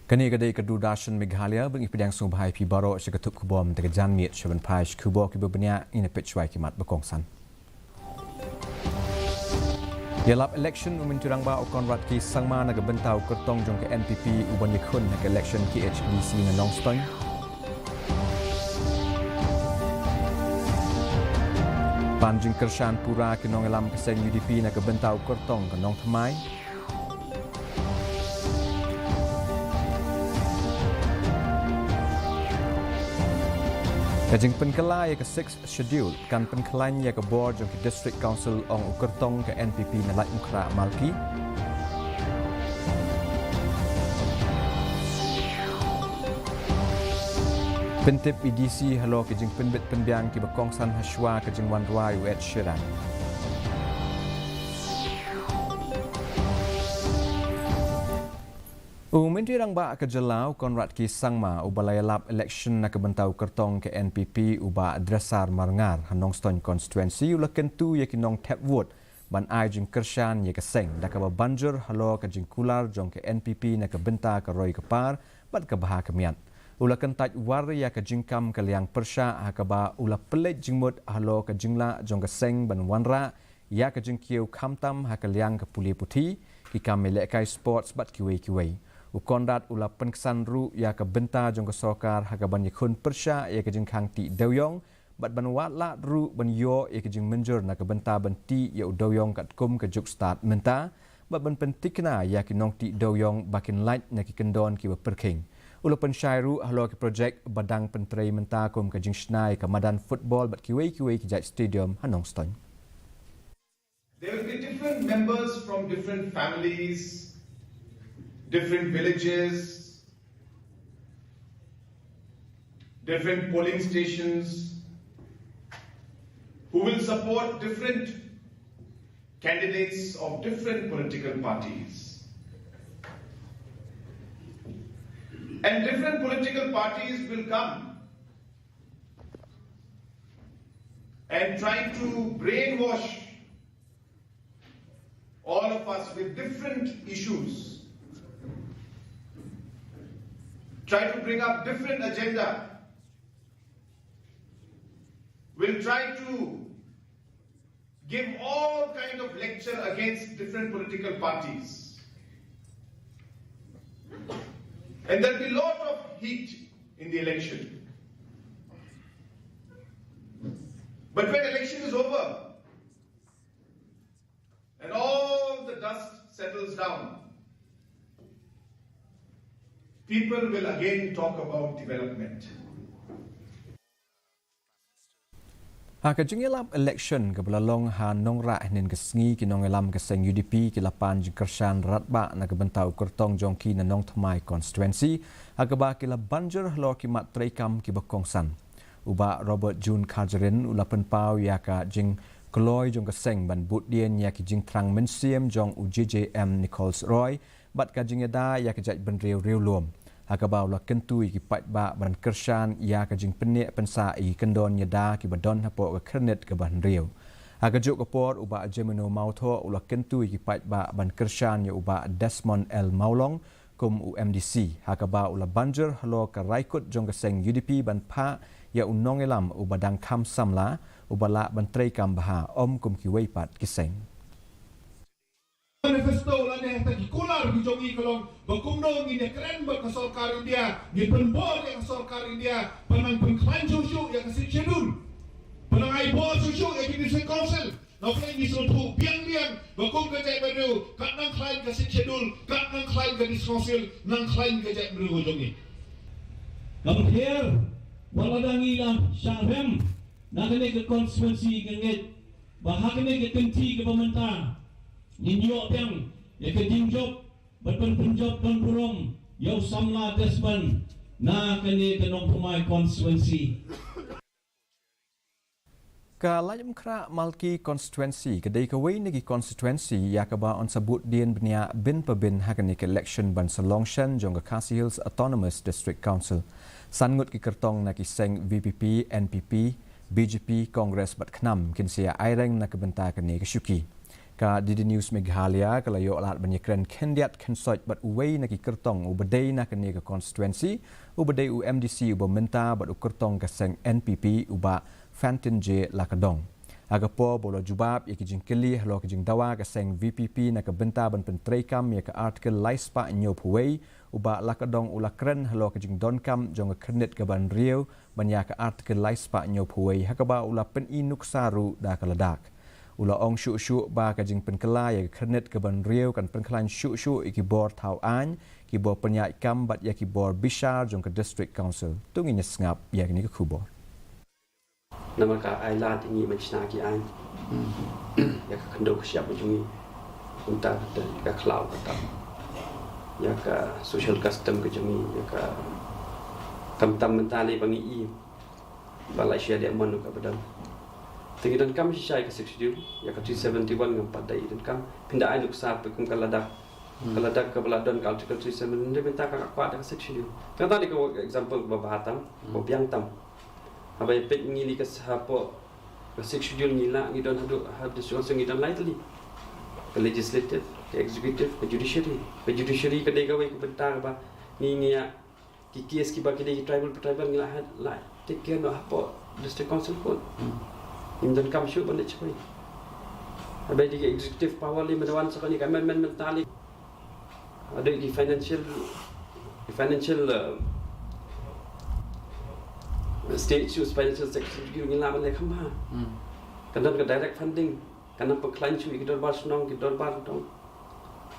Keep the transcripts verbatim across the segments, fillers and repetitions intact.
Kane ka dei ka Doordarshan Meghalaya, bad ngi pdiang sngewbha ïa phi baroh sha ka thup khubor mynta ka janmiet. Sha ban phai sha ki khubor kiba bniah, ngin ïa peit shuwa ki mat ba kongsan. Ïalap election u Myntri Rangbah u Conrad K Sangma na ka bynta u kyrtong jong ka N P P uban ïakhun ha ka election K H A D C na Nongstoiñ. Pan jingkyrshan pura ki nongïalam ka seng U D P na ka bynta u kyrtong ka Nongthymmai. Ka jingpynkylla ïa ka Sixth Schedule kan pynkhlaiñ ïa ka bor jong ki District Council, ong u kyrtong ka N P P na Laitumkhrah Malki. Pyntip ïa D C halor ka jingpynbit pynbiang kiba kongsan hashwa ka jingwanrwai u Ed Sheeran. U Myntri Rangbah ka jylla u Conrad K Sangma uba la ïalap election na ka bynta u kyrtong ka N P P u Bah Dresser Marngar ha Nongstoiñ constituency u la kyntu ïa ki nongthep vote ban ai jingkyrshan ïa ka seng da kaba ban jur halor ka jingkular jong ka N P P na ka bynta ka roi ka par bad ka bha ka miat. U la kyntait war ïa ka jingkam ka liang pyrshah ha kaba u la pynleit jingmut halor ka jinglah jong ka seng ban wanrah ïa ka jingkiew khamtam ha ka liang ka pule puthi, ki kam ïalehkai sports bad kiwei kiwei. U Conrad u la pynksan ruh ïa ka bynta jong ka sorkar ha kaban ïakhun pyrshah ïa ka jingkhang tih dewiong bad ban wad lad ruh ban ïoh ïa ka jingmynjur na ka bynta ban tih ïa u dewiong katkum ka juk stad mynta bad ban pyntikna ïa ki nongtih dewiong ba kin lait na ki kyndon kiba pyrkhing. U la pynshai ruh halor ki projek ba dang pyntrei mynta kum ka jingshna ïa ka madan football bad kiwei kiwei ki jait stadium ha Nongstoiñ. There will be different members from different families, different villages, different polling stations, who will support different candidates of different political parties. And different political parties will come and try to brainwash all of us with different issues, try to bring up different agenda, will try to give all kind of lecture against different political parties. And there'll be lot of heat in the election. But when election is over, and all the dust settles down, people will again talk about development. Ha ka jingïalap election kaba la long ha Nongrah hynnin ka sngi, ki nongïalam ka seng U D P ki la pan jingkyrshan radbah na ka bynta u kyrtong jong ki na Nongthymmai constituency, ha kaba ki la ban jur halor ki mat treikam kiba kongsan. U Bah Robert June Kharjahrin u la pynpaw ïa ka jingkloi jong ka seng ban bud dien ïa ki jingthrang mynsiem jong u J J M Nichols Roy bad ka jingïada ïa ka jaitbynriew riewlum, ha kaba u la kyntu ïa ki paidbah ban kyrshan ïa ka jingpyneh pynsah ïa ki kyndon ïada kiba don hapoh ka khyrnit kaba hynriew. Ha kajuh ka por, u Bah Jemino Mawthoh u la kyntu ïa ki paidbah ban kyrshan ïa u Bah Desmond L Mawlong kum u M D C, ha kaba u la ban jur halor ka rai kut jong ka seng U D P ban phah ïa u nongïalam uba dang kham samla, uba lah ban treikam bha, ym kum kiwei pat ki seng. Manifesto lane ha ki kular ki jong ngi ka long ba kumno ngin ïa kren bad ka sorkar India, ngin pynbor ïa ka sorkar India ban nang pynkhlaiñ shuh shuh ïa ka Sixth Schedule, ban nang ai bor shuh shuh ïa ki District Council. Nga pyrshah ngi sngewthuh biang biang ba kum ka jaitbynriew, kat nang khlaiñ ka Sixth Schedule, kat nang khlaiñ ka District Council, nang khlaiñ ka jaitbynriew ka jong ngi. Kam pher, wat lada ngi la shah rem na kane ka constituency, nga ngeit ba ha kane ka kynti kaba mynta ngin ïoh biang ïa ka jingjop bad ban pynjop ban burom ïa u samla Desmond na kane ka Nongthymmai constituency. Ka Laitumkhrah Malki constituency ka dei kawei na ki constituency ïa kaba yn sa bud dien bniah bin pa bin ha kane ka election ban sa long shen jong ka Khasi Hills Autonomous District Council. San ngut ki kyrtong na ki seng V P P, N P P, B J P, Congress bad KHNAM kin sa ïa aireng na ka bynta kane ka shuki. Ka D D News Meghalaya ka la ïoh lad ban ïakren khyndiat khynsoit bad uwei na ki kyrtong uba dei na kane ka constituency, uba dei u M D C uba mynta bad u kyrtong ka seng N P P u Bah Fantin J Lakadong. Ha ka por ba u la jubab ïa ki jingkylli halor ka jingdawa ka seng V P P na ka bynta ban pyntreikam ïa ka Article lai spah hynñiewphew wei, u Bah Lakadong u la kren halor ka jingdonkam jong ka khyrnit kaba hynriew ban ïa ka Article lai spah hynñiewphew wei, ha kaba u la pyni nuksa ruh da ka Ladakh. U la ong shuh shuh ba ka jingpynkylla ïa ka khyrnit kaba hynriew kan pynkhlaiñ shuh shuh ïa ki bor thaw aiñ, ki bor pynïaid kam bad ïa ki bor bishar jong ka District Council. To ngin ïa sngap ïa kane ka khubor. Namar ka ai lad ïa ngi ban shna ki aiñ ïa ka khyndew ka shyiap jong ngi. Kumta kata ïa ka khlaw kata, ïa ka social custom ka jong ngi, ïa ka, khamtam mynta lei ba ngi i ba la shu ïadei mon ka ba don. Te ngi donkam shisha ïa ka Sixth Schedule, ïa ka three seventy-one ngam pat da i donkam. Pynda ai nuksa phi kum ka Ladakh. Ka Ladakh kaba la don ka Article three seventy-one mynta ka kwah da ka Sixth Schedule. Kata dei ka example ba bha tam, ba biang tam. Haba ïa peit ngi lei ka sa hapoh ka Sixth Schedule ngi la, ngi don haduh ha District Council ngi don lai tylli. Ka legislative, ka executive, ka judiciary. Ka judiciary ka dei kawei ka bynta kaba ngi, ngi ïa ki case kiba ki dei ki tribal, tribal ngi la ha, la take care noh hapoh District Council Court. Ngim donkam shuh ban leit shaphrang. Haba ïa ki executive power lei mynta wan sa kane ka amendment mynta lei. Haduh ki financial, ki financial, uh, state issues, financial sector ngi la ban leh kham bha. Kan don ka direct funding, kan nang pynkhlaiñ shuh ïa ki dorbar shnong, ki dorbar dong.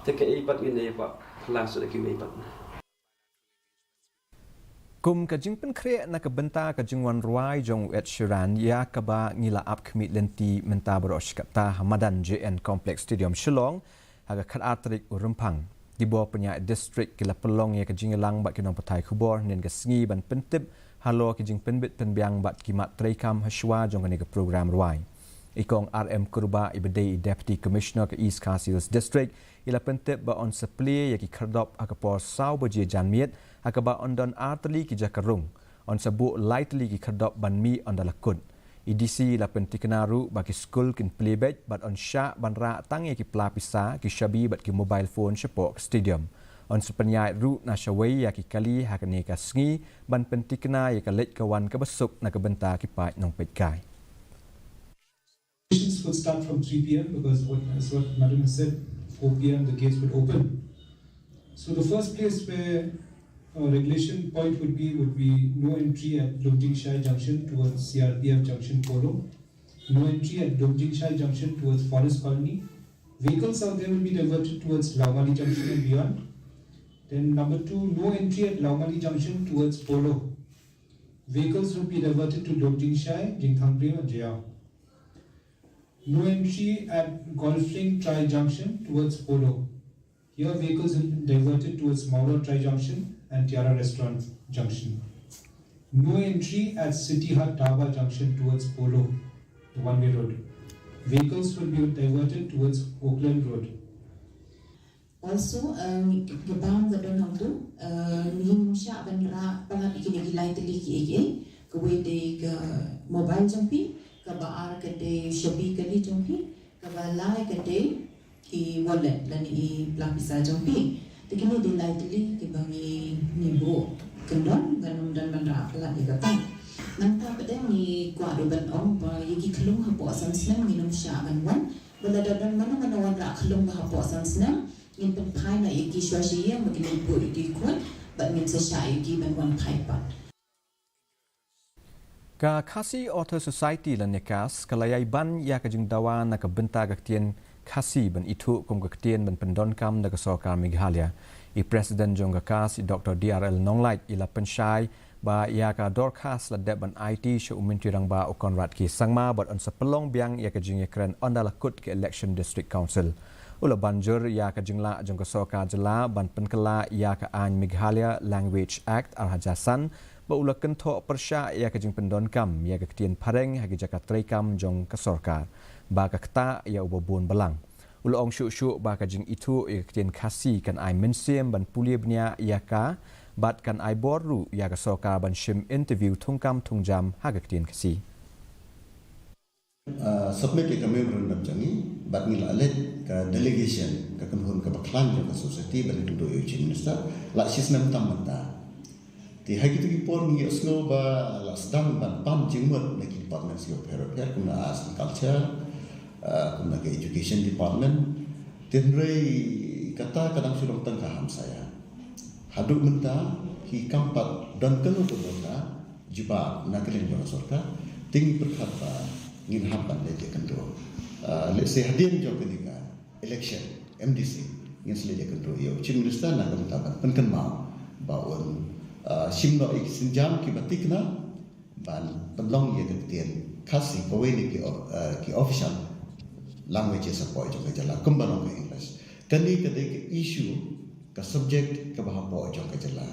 Te kaei pat ngin ïa ba la shu da kiwei pat. Kum ka jingpynkhreh na ka bynta ka jingwan rwai jong u Ed Sheeran ïa kaba ngi la ap khmih lynti mynta baroh shi katta ha madan J N Complex Stadium Shillong ha ka khatar tarik u Rymphang. Ki bor pynïaid district ki la pynlong ïa ka jingïalang bad ki nongpathai khubor hynnin ka sngi ban pyntip halor ki jingpynbit pynbiang bad ki mat treikam hashwa jong kane ka program rwai. I Kong R M Kurbah iba dei i Deputy Commissioner ka East Khasi Hills District i la pyntip ba yn sa plie ïa ki khyrdop ha ka por saw baje janmiet, ha kaba yn don ar tylli ki jaka rung. Yn sa buh lai tylli ki khyrdop ban mih ynda la kut. I D C i la pyntikna ruh ba ki skul kin plie beit bad yn shah ban rah tang ïa ki pla pisa, ki shabi bad ki mobile phone shapoh ka stadium. Yn sa pynïaid ruh na shawei ïa ki kali ha kane ka sngi ban pyntikna ïa ka leit ka wan kaba suk na ka bynta ki paid nongpeitkai. Operations would start from three p m because what, as what Madam has said, four p m the gates would open. So the first place where uh, regulation point would be would be no entry at Lumjingshai Junction towards C R P F Junction Polo, no entry at Lumjingshai Junction towards Forest Colony. Vehicles out there will be diverted towards Laumali Junction and beyond. Then number two, no entry at Laumali Junction towards Polo. Vehicles will be diverted to Lumjingshai, Jingthangpriew and Jaiaw. No entry at Golf Link Tri Junction towards Polo. Here vehicles will be diverted towards Maura Tri Junction and Tiara Restaurant Junction. No entry at City Hut Dhaba Junction towards Polo, the one-way road. Vehicles will be diverted towards Oakland Road. Also, uh, ka bam ka don hangtu, uh, ngim shah ban rah palat ïa kine ki lai tylli kiei kiei, kawei dei ka mobile jong phi, kaba ar ka dei shabi kali jong phi, kaba lai ka dei ki wallet lane i pla pisa jong phi. Te kine dei lai tylli kiba ngi, ngi buh kyndon, ngam don ban rah palat ïa kata. Nangta pat ngi kwah ruh ban ong ba ïa ki khyllung hapoh san snem ngin ym shah ban wan, ba lada don mano mano wanrah khyllung ba hapoh san snem, ngin pynphai noh ïa ki shuwa shi ïing ba kin leit buh ïa ki khun bad ngin sa shah ïa ki ban wan phai pat. Ka Khasi Author Society lane KAS ka la ïai ban ïa ka jingdawa na ka bynta ka ktien Khasi ban ithuh kum ka ktien ban pyndonkam da ka sorkar Meghalaya. I President jong ka KAS, i Doctor D R L Nonglait, i la pynshai ba ïa ka dorkhas la dep ban aiti sha u Myntri Rangbah u Conrad K Sangma bad yn sa pynlong biang ïa ka jingïakren ynda la kut ka election District Council. U la ban jur ïa ka jinglah jong ka sorkar jylla ban pynkylla ïa ka aiñ Meghalaya Language Act ar hajar san, ba u la kynthoh pyrshah ïa ka jingpyndonkam ïa ka ktien Phareng ha ki jaka treikam jong ka sorkar, ba ka ktah ïa uba bun balang. U la ong shuh shuh ba ka jingithuh ïa ka ktien Khasi kan ai mynsiem ban pule bniah ïa ka, bad kan ai bor ruh ïa ka sorkar ban shim interview thungkam thungjam ha ka ktien Khasi. Uh, submit ïa ka memorandum jong ngi, bad ngi la leit ka delegation, ka kynhun kaba khlaiñ jong ka society, ban kynduh ïa u Chief Minister, la shisnem tam mynta. Te ha kito ki por ngi ïohsngew ba la sdang ban pan jingmut na ki departments kiba pher bapher, kumba arts and culture, uh, kumba ka education department. Te hynrei kata ka dang shu long tang ka hamsaïa. Haduh mynta ki kam pat don kano kano ka jubab na ka liang jong ka sorkar, te ngi pyrkhat ba ngin hap ban leit ïakynduh. Ah, let's say hadien jong kane ka election M D C, ngin sa leit ïakynduh ïa u Chief Minister na ka bynta ban pynkynmaw ba un, ah, shim noh ïa ki sienjam kiba thikna ban pynlong ïa ka ktien Khasi kawei na ki o-, ah, ki official languages hapoh jong ka jylla kumba long ka English. Kane ka dei ka issue, ka subject kaba hapoh jong ka jylla.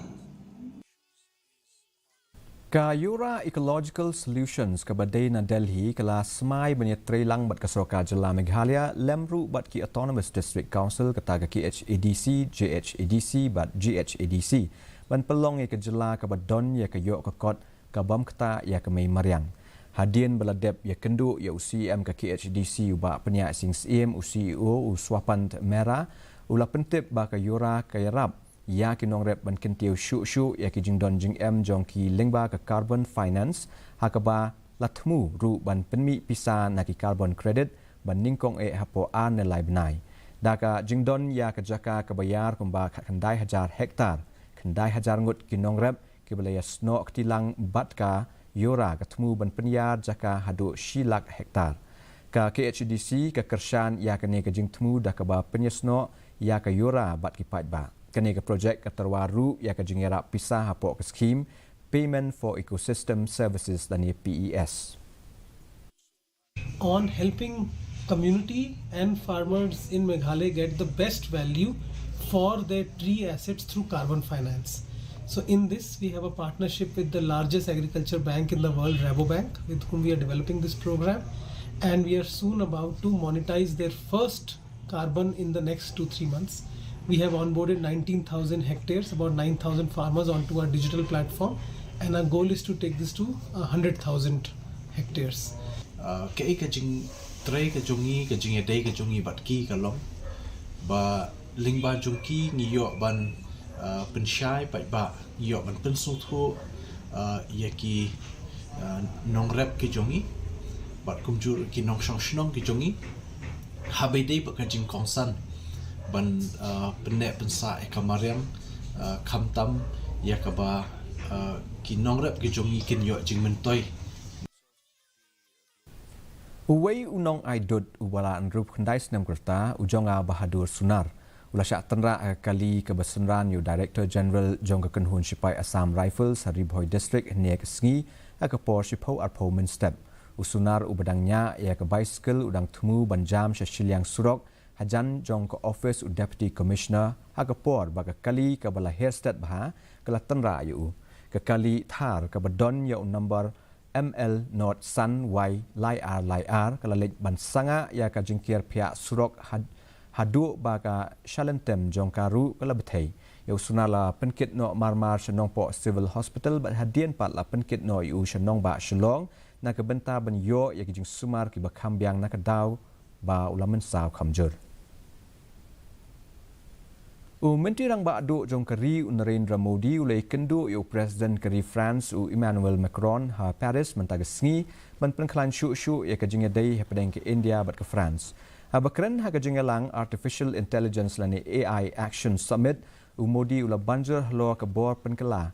Ka Yura Ecological Solutions kaba dei na Delhi ka la smai ban ïatreilang bad ka sorkar jylla Meghalaya lem ruh bad ki Autonomous District Council, kata ka K H A D C, J H A D C bad G H A D C, ban pynlong ïa ka jylla kaba don ïa ka ïoh ka kot ka bym ktah ïa ka mei mariang. Hadien ba la dep ïakynduh ïa u C E M ka K H A D C, u Bah Pynïaid Sing Syiem, u C E O u Swapant Mehra u la pyntip ba ka Yura ka ïarap ïa ki nongrep ban kyntiew shuh shuh ïa ki jingdon jingem jong ki lyngba ka carbon finance, ha kaba la thmu ruh ban pynmih pisa na ki carbon credit ban nyngkong eh hapoh ar ne lai bnai. Da ka jingdon ïa ka jaka kaba ïar kumba khyndai hajar hektar, khyndai hajar ngut ki nongrep kiba la ïasnoh kti lang bad ka Yura ka thmu ban pynïar jaka haduh shi lak hektar. Ka K H A D C ka kyrshan ïa kane ka jingthmu da kaba pynïasnoh ïa ka Yura bad ki paidbah. Kane ka projek ka tyrwa ruh ïa ka jingïarap pisa hapoh ka skhim Payment for Ecosystem Services lane P E S. On helping community and farmers in Meghalaya get the best value for their tree assets through carbon finance. So in this, we have a partnership with the largest agriculture bank in the world, Rabobank, with whom we are developing this program. And we are soon about to monetize their first carbon in the next two, three months. We have onboarded nineteen thousand hectares, about nine thousand farmers onto our digital platform, and our goal is to take this to one hundred thousand hectares. Uh, kaei ka jingtrei ka jong ngi, ka jingïadei ka jong ngi bad ki ka long ba lyngba jong ki ngi ïoh ban, uh, pynshai paidbah, ngi ïoh ban pynsngewthuh, uh, ïa ki, uh, nongrep ki jong ngi bad kumjuh ki nongshong shnong ki jong ngi. Haba ïadei bad ka jingkongsan ban, uh, pynneh pynsah ïa ka mariang, uh, khamtam ïa kaba, uh, ki nongrep ki jong ngi kin ïoh jingmyntoi. Uwei u nongai dud uba la hynriewphew khyndai snem ka rta, u Jnga Bahadur Sunar, u la shah tynrah ha ka kali kaba synran ïa u Director General jong ka kynhun shipai Assam Rifles ha Ri Bhoi District hynne ka sngi ha ka por shiphew arphew mynstep. U Sunar uba dang ñiah ïa ka bicycle u dang thmu ban jam sha shiliang surok hajan jong ka office u Deputy Commissioner ha ka por ba ka kali kaba la her stet bha ka la tynrah ïa u. Ka kali Thar kaba don ïa u number M L not san Y lai ar lai ar ka la leit ban sangah ïa ka jingker phiah surok had-, haduh ba ka shalynter jong ka ruh ka la bthei. Ïa u Sunar la pynkit noh marmar sha Nongpoh Civil Hospital bad hadien pat la pynkit noh ïa u sha Nongbah Shillong na ka bynta ban ïoh ïa ki jingsumar kiba kham biang na ka daw ba u la mynsaw kham jur. U Myntri Rangbah Duh jong ka ri u Narendra Modi u la ïakynduh ïa u President ka ri France u Emmanuel Macron ha Paris mynta ka sngi ban pynkhlaiñ shuh shuh ïa ka jingïadei hapdeng ka India bad ka France. Haba kren ha ka jingïalang Artificial Intelligence lane A I Action Summit, u Modi u la ban jur halor ka bor pynkylla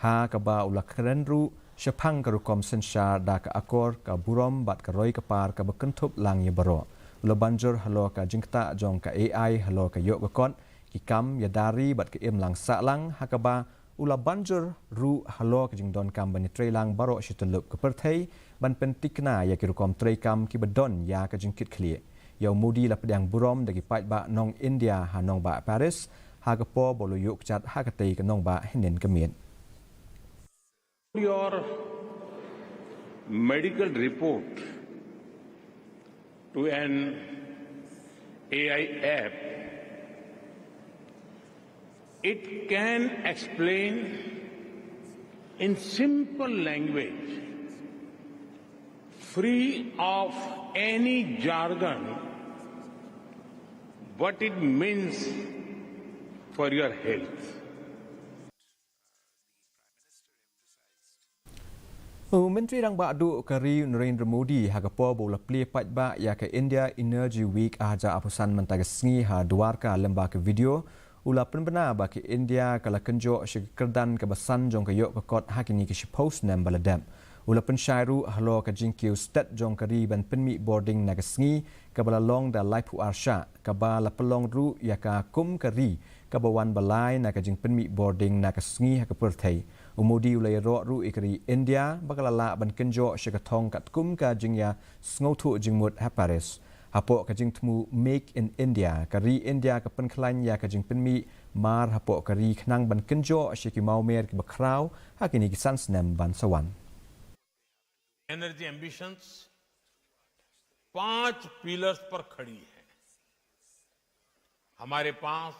ha kaba u la kren ruh shaphang ka rukom synshar da ka akor ka burom bad ka roi ka par kaba kynthup lang ïa baroh. U la ban jur halor ka jingktah jong ka A I halor ka ïoh ka kot, ki kam ïada ri bad ka imlang sahlang, ha kaba u la ban jur ruh halor ka jingdonkam ban ïatreilang baroh shi tyllup ka pyrthei ban pyntikna ïa ki rukom treikam kiba don ïa ka jingkitkhlieh. Ïa u Modi la pdiang burom da ki paidbah nong India ha nongbah Paris ha ka por ba u la ïuh kjat ha katei ka nongbah hynnin ka miet. Your medical report to an A I app, it can explain in simple language Free of any jargon, what it means for your health. U Myntri Rangbah Duh ka ri Narendra Modi ha ka por ba u la plie paidbah ïa ka India Energy Week ar hajar arphew san mynta ka sngi ha Dwarka lyngba ka video, u la pynbna ba ka India ka la kynjoh sha ka kyrdan kaba san jong ka ïoh ka kot ha kine ki shiphew snem ba la dep. U la pynshai ruh halor ka jingkiew stet jong ka ri ban pynmih bording na ka sngi kaba la long da laiphew ar shah, kaba la pynlong ruh ïa ka kum ka ri kaba wan ba lai na ka jingpynmih bording na ka sngi ha ka pyrthei. U Modi u la ïaroh ruh ïa ka ri India ba ka la lah ban kynjoh sha ka thong katkum ka jingïasngewthuh jingmut ha Paris. Hapoh ka jingthmu Make in India, ka ri India ka pynkhlaiñ ïa ka jingpynmih mar hapoh ka ri khnang ban kynjoh sha ki mawmer kiba khraw ha kine ki san snem ban sa wan. एनर्जी एम्बिशंस पांच पिलर्स पर खड़ी है। हमारे पास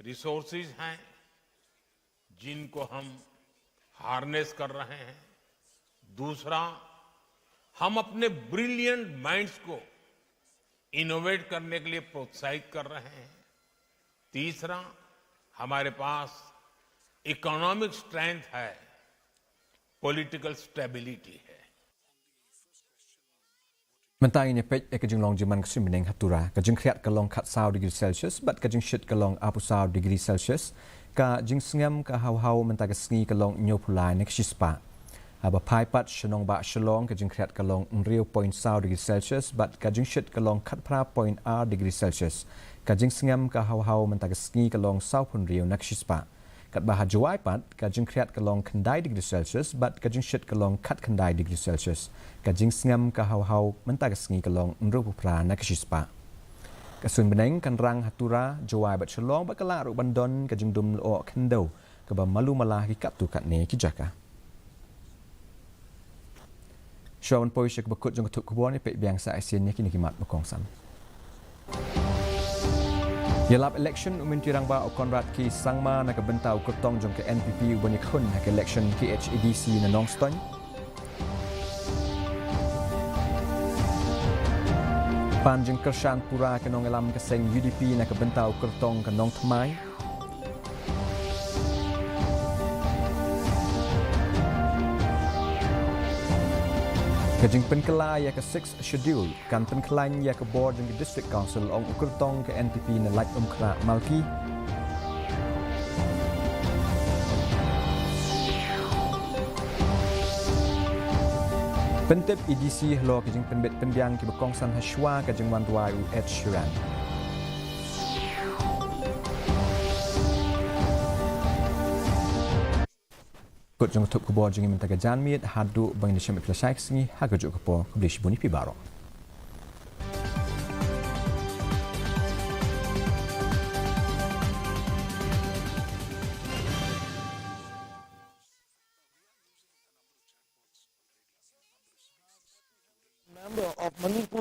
रिसोर्सेज हैं जिनको हम हार्नेस कर रहे हैं। दूसरा, हम अपने ब्रिलियंट माइंड्स को इनोवेट करने के लिए प्रोत्साहित कर रहे हैं। तीसरा, हमारे पास इकोनॉमिक स्ट्रेंथ है, पॉलिटिकल स्टेबिलिटी है। Mynta ngin ïa peit ïa ka jinglong jingman ka suiñ bneng ha Tura. Ka jingkhriat ka long khatsaw degree Celsius bad ka jingshit ka long arphew saw degree Celsius. Ka jingsngem ka hawhaw mynta ka sngi ka long hynñiewphew lai na ka shispah. Haba phai pat sha nongbah Shillong, ka jingkhriat ka long hynriew point saw degree Celsius bad ka jingshit ka long khatphra point ar degree Celsius. Ka jingsngem ka hawhaw mynta ka sngi ka long sawphew hynriew na ka shispah. Katba ha Jowai pat, ka jingkhriat ka long khyndai degree Celsius bad ka jingshit ka long khatkhyndai degree Celsius. Ka jingsngem ka hawhaw mynta ka sngi ka long hynriewphew phra na ka shispah. Ka suiñ bneng kan rang ha Tura, Jowai bad Shillong bad ka lah ruh ban don ka jingdum lyoh khyndew kaba malu mala ha ki katto katne ki jaka. Shuwa ban poi sha kaba kut jong ka thup khubor, ngin peit biang sa shisien ïa kine ki mat ba kongsan. Ïalap election u Myntri Rangbah u Conrad K Sangma na ka bynta u kyrtong jong ka N P P uban ïakhun ha ka election K H A D C na Nongstoiñ. Pan jingkyrshan pura ka nongïalam ka seng U D P na ka bynta u kyrtong ka Nongthymmai. Ka jingpynkylla ïa ka Sixth Schedule kan pynkhlaiñ ïa ka bor jong ka District Council, ong u kyrtong ka N P P na Laitumkhrah Malki. Pyntip A D C halor ka jingpynbit pynbiang kiba kongsan ha shuwa ka jingwan duwai u Ed Sheeran. Kut jong ka thup khubor jong ngi mynta ka janmiet, haduh ba ngin ïashem ïa phi lashai ka sngi ha kajuh ka por, khublei shibun ïa phi baroh. Member of Manipur